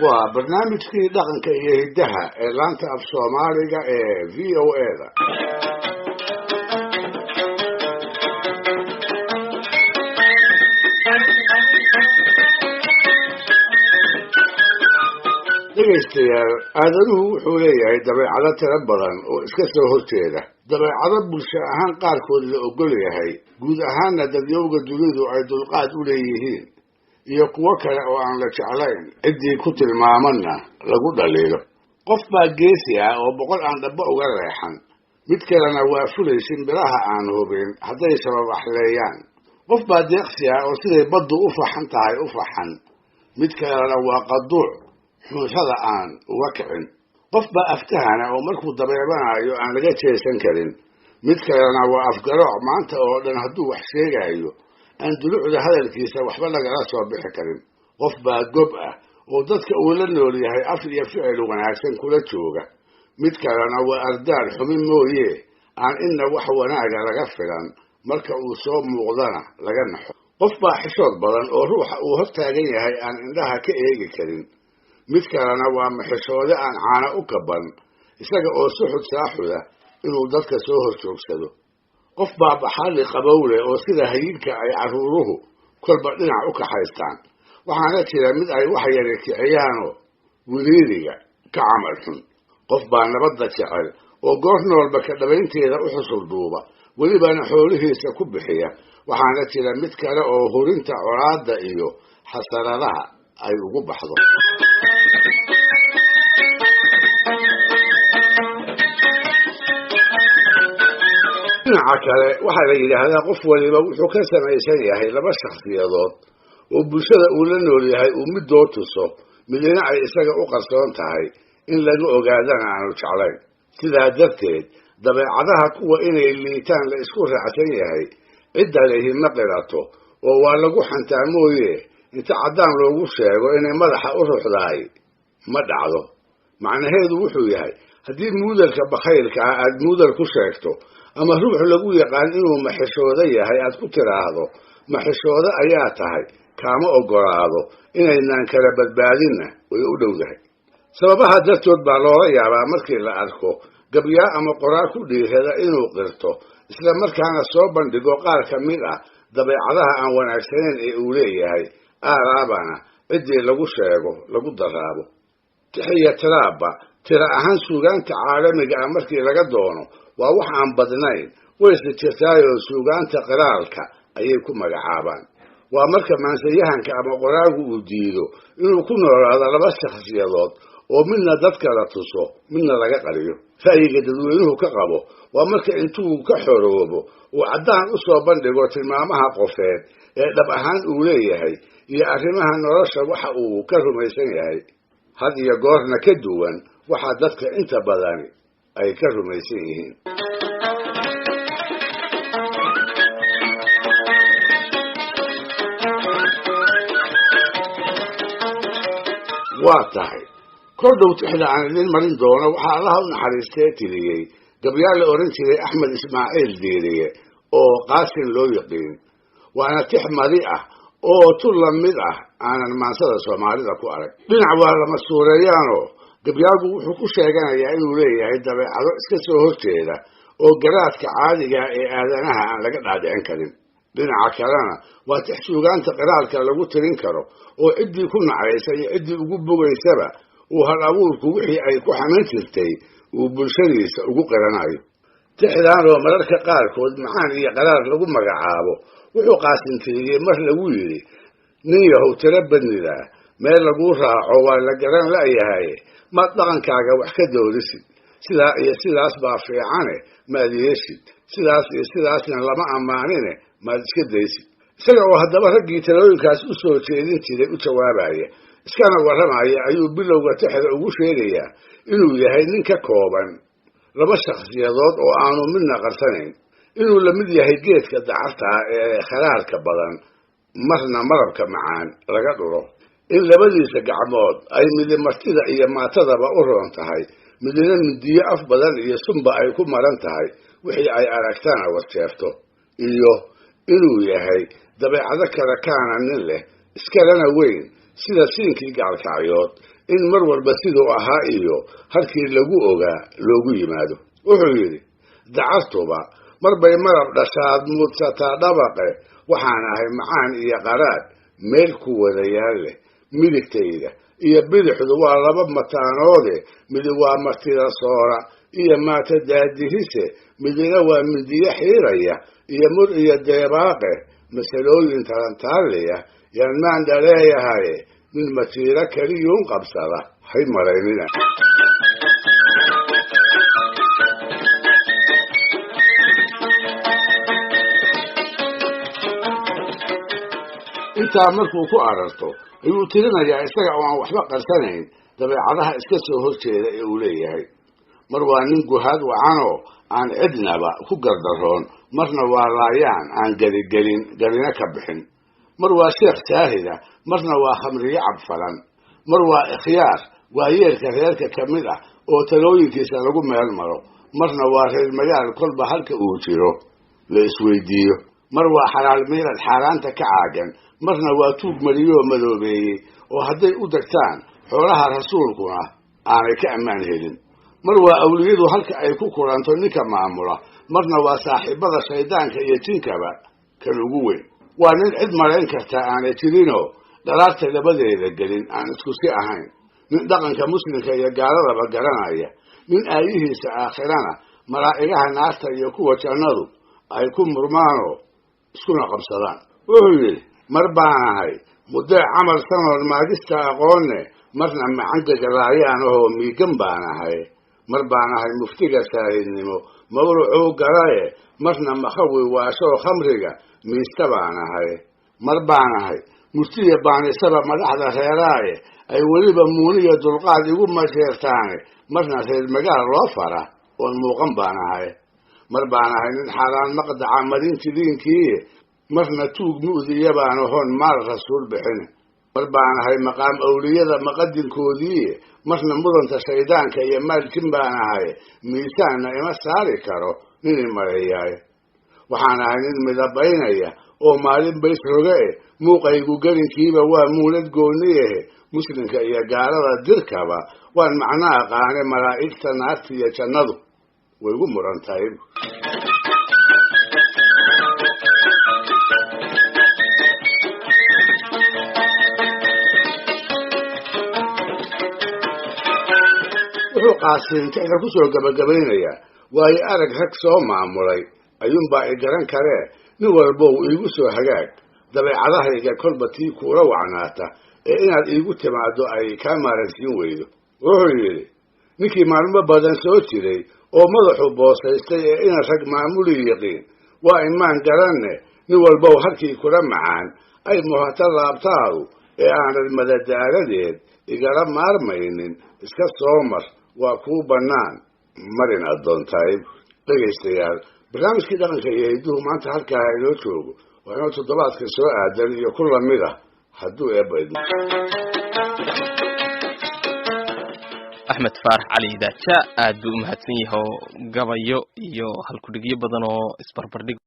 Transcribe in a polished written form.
Waa barnaamijkii dhaqanka iyo hiddaha ee laanta af Soomaaliga ee VOA-da. Dhegaystayaal, aadanuhu wuxuu leeyahay dabeecado tiro badan oo iska soo horjeeda, dabeecado bulsho ahaan qaarkood la ogol yahay, guud ahaanna dadyowga dunidu ay dulqaad u leeyihiin, iyo kuwo kale oo aan la jeclayn, ciddii ku tilmaamanna lagu dhaliilo. Qof baa geesi ah oo 100 aan dhaba uga leexan, mid kalena waa fulay shimbiraha aan hubin hadday shababaxleeyaan. Qof baa deeqsi ah oo siday baddu u faxan tahay u faxan, mid kalena waa qaduuc xunshada aan uga kicin. Qof baa aftahana oo markuu dabeebanayo aan laga jeesan karin, mid kalena waa afgarooc maanta oo dhan hadduu wax sheegayo aan dulucda hadalkiisa waxba lagala soo bixi karin. Qof baa gob ah oo dadka uu la nool yahay af iyo ficil wanaagsan kula jooga, mid kalena waa ardaal xumin mooye aan inna wax wanaaga laga filan, marka uu soo muuqdana laga naxo. Qof baa xishood badan oo ruuxa uu hor taagan yahay aan indhaha ka eegi karin, mid kalena waa maxishoode aan caana u kaban, isaga oo suxud saaxuda inuu dadka soo hor joogsado. Qof baa baxalli qabowleh oo sida hayinka ay carruuruhu kolba dhinac u kaxaystaan, waxaana jira mid ay wax yari kiciyaanoo wiliiriga ka camal xun. Qof baa nabadda jecel oo goor noolba ka dhabaynteeda u xusul duuba, welibana xoolihiisa ku bixiya, waxaana jira mid kale oo hurinta colaadda iyo xasaradaha ay ugu baxdo. Dhinaca kale waxaa la yidhaahdaa qof waliba wuxuu ka samaysan yahay laba shakhsiyadood oo bulshada uu la nool yahay uu midoo tuso, midina ay isaga u qarsoon tahay, in laga ogaadana aanu jeclayn. Sidaa darteed dabeecadaha kuwa inay liitaan la isku raacsan yahay cidda lihi ma qirato, oo waa lagu xantaa mooye inta caddaan loogu sheego inay madaxa u ruxdaay ma dhacdo. Macnaheedu wuxuu yahay haddii muudalka bakhaylka ah aad muudal ku sheegto, ama ruux lagu yaqaan inuu maxishoodo yahay aad ku tiraahdo maxishoodo ayaa tahay, kaama oggolaado, inaynaan kala badbaadinna way u dhowdahay. Sababaha dartood baa loola yaabaa markii la arko gabyaa ama qoraa ku dhiirada inuu qirto, isla markaana soo bandhigo qaar ka mid ah dabeecadaha aan wanaagsanayn ee uu leeyahay, aaraabana ciddii lagu sheego lagu daraabo. Tixiya tiraabba tira ahaan suugaanta caalamiga ah markii laga doono waa wax aan badnayn, wayse jirtaayoo suugaanta qiraalka ayay ku magacaabaan. Waa marka maansayahanka ama qoraagu uu diido inuu ku noolaado laba shakhsiyadood oo midna dadka la tuso midna laga qariyo. Ra'yiga dadweynuhu ka qabo waa marka intuu ka xoroobo uu caddaan u soo bandhigo tilmaamaha qofeed ee dhab ahaan uu leeyahay iyo arrimaha nolosha waxa uu ka rumaysan yahay, had iyo goorna ka duwan waxaa dadka inta badani ay ka rumaysan yihiin. Waa tahay kor dhow tixda aan idin marin doono waxaa Allaha u naxariistee tiriyey gabyaa la odhan jiray Axmed Ismaaciil Diiriye oo Qaasin loo yaqiin, waana tix madi ah oo tu la mid ah aanan maansada Soomaalida ku arag. Dhinac waa lama suureeyaanoo gabyaagu wuxuu ku sheeganayaa inuu leeyahay dabeecado iska soo horjeeda oo garaadka caadiga ee aadanaha aan laga dhaadhicin karin. Dhinaca kalena waa tix suugaanta qiraalka lagu tirin karo oo ciddii ku nacaysa iyo ciddii ugu bogaysaba uu hal abuurku wixii ay ku xaman jirtay uu bulshadiisa ugu qiranayo. Tixdan oo mararka qaarkood macaan iyo qaraar lagu magacaabo wuxuu qaasintiriyey mar lagu yidhi: nin yahow tiro badnidaa, meel laguu raaco waa la garan la'yahay, maad dhaqankaaga wax ka doorisid? Sidaa iyo sidaas baa fiicane, maad yeeshid? Sidaas iyo sidaasna lama ammaanine, maad iska daysid? Isaga oo haddaba raggii talooyinkaas u soo jeedin jiray u jawaabaya iskana warramaya ayuu bilowga tixda ugu sheegayaa inuu yahay nin ka kooban laba shakhsiyadood oo aanu midna qarsanayn, inuu la mid yahay geedka dacarta ah ee kharaarka badan marna malabka macaan laga dhuro, in labadiisa gacmood ay midi martida iyo maatadaba u roon tahay, midina midiyo af badan iyo sunba ay ku maran tahay, wixii ay aragtana warjeefto, iyo inuu yahay dabeecado kale kaana nin leh iskalena weyn sida siinkii gaalkacyood In mar walba siduu ahaa iyo halkii lagu ogaa loogu yimaado. Wuxuu yidhi: Dacartuba mar bay marab dhashaad muudsataa dhabaqe, waxaan ahay macaan iyo qaraadh meel ku wadayaal leh. Midigtayda iyo bidixdu waa laba mataanoode, midi waa martida soora iyo maata daadihise, midina waa mindiyo xiiraya iyo mur iyo deebaaqe. Masalooyin talantaaliya yaan maandha leeyahay, nin matiiro keliyuun qabsada hay malaynina. Intaa markuu ku ararto ayuu tirinayaa, isaga oo aan waxba qarsanayn, dabeecadaha iska soo horjeeda ee uu leeyahay. Mar waa nin guhaad wacanoo aan cidnaba ku gardaroon, marna waa laayaan aan geligelin garina ka bixin. Mar waa sheekh saahida, marna waa khamriyo cabfalan. Mar waa ikhyaar waayeelka reerka ka mid ah oo talooyinkiisa lagu meel maro, marna waa reer magaal kolba halka uu jiro la isweydiiyo. Mar waa xalaal miirad xaaraanta ka caagan, marna waa tuug mariyoo madoobeeyey oo hadday u degtaan xoolaha rasuulkuna aanay ka ammaan helin. Mar waa awliyadu halka ay ku kulanto ninka maamula, marna waa saaxiibada shaydaanka iyo jinkaba kan ugu weyn. Waa nin cid malayn kartaa aanay jirinoo dhalaarta labadeeda gelin aan isku si ahayn, nin dhaqanka muslimka iyo gaaladaba garanaya, nin aayihiisa aakhirana malaa'igaha naarta iyo kuwa jannadu ay ku murmaanoo iskuna qabsadaan. Wuxuu yidhi: Mar baan ahay muddee camal sanoon maagista aqoonne, marna macangaga laayaan ahoo miigan baan ahay. Mar baan ahay muftiga saahidnimo mawrucuu galaye, marna makhawi waashoo khamriga miista baan ahay. Mar baan ahay murtiya baanisaba madaxda reeraaye, ay weliba muuniya dulqaad igu masheertaane, marna reer magaal loo fara oon muuqan baan ahay. Mar baan ahay nin xaaraan maqdaca marinti diinkiiye, marna tuug mu'diya baan ahoon maal rasuul bixin. Mar baan ahay maqaam awliyada maqadinkoodiiye, marna mudanta shaydaanka iyo maaljin baan ahay, miisaanna ima saari karo nin imareeyaay. Waxaan ahay nin midabaynaya oo maalin bays roge eh, muuqaygu gelinkiiba waa muunad gooniyehe, muslimka iyo gaalada dirkaba waan macno aqaane, malaa'igta naarta iyo jannadu way igu muran tahay. Wuxuu qaasiintixda ku soo gabagabaynayaa: Waayo arag rag soo maamulay ayuunbaa i garan karee, nin walbow iigu soo hagaag dabeecadahayga kolba tii kuula wacnaata ee inaad iigu timaaddo ay kaa maaransiin weydo. Wuxuu yidhi: Ninkii maalmo badan soo jiray oo madaxu boosaystay ee ina rag maamuli yiqiin waa imaan garanne, nin walbow halkii kula macaan ay muhato laabtaadu ee aanad madadaaladeed igala maarmaynin iska soo mar, waa kuu bannaan marin addoontahay. Dhegaystayaal, barnaamijkii dhaqanka iyo hidduhu maanta halkaa inoo joogo. Waa inoo toddobaadka soo aadan iyo ku lamid ah hadduu Eebba idmo. Axmed Faarax Cali Daaja aad buu u mahadsan yahay oo gabayo iyo halkudhigyo badan oo isbarbardhig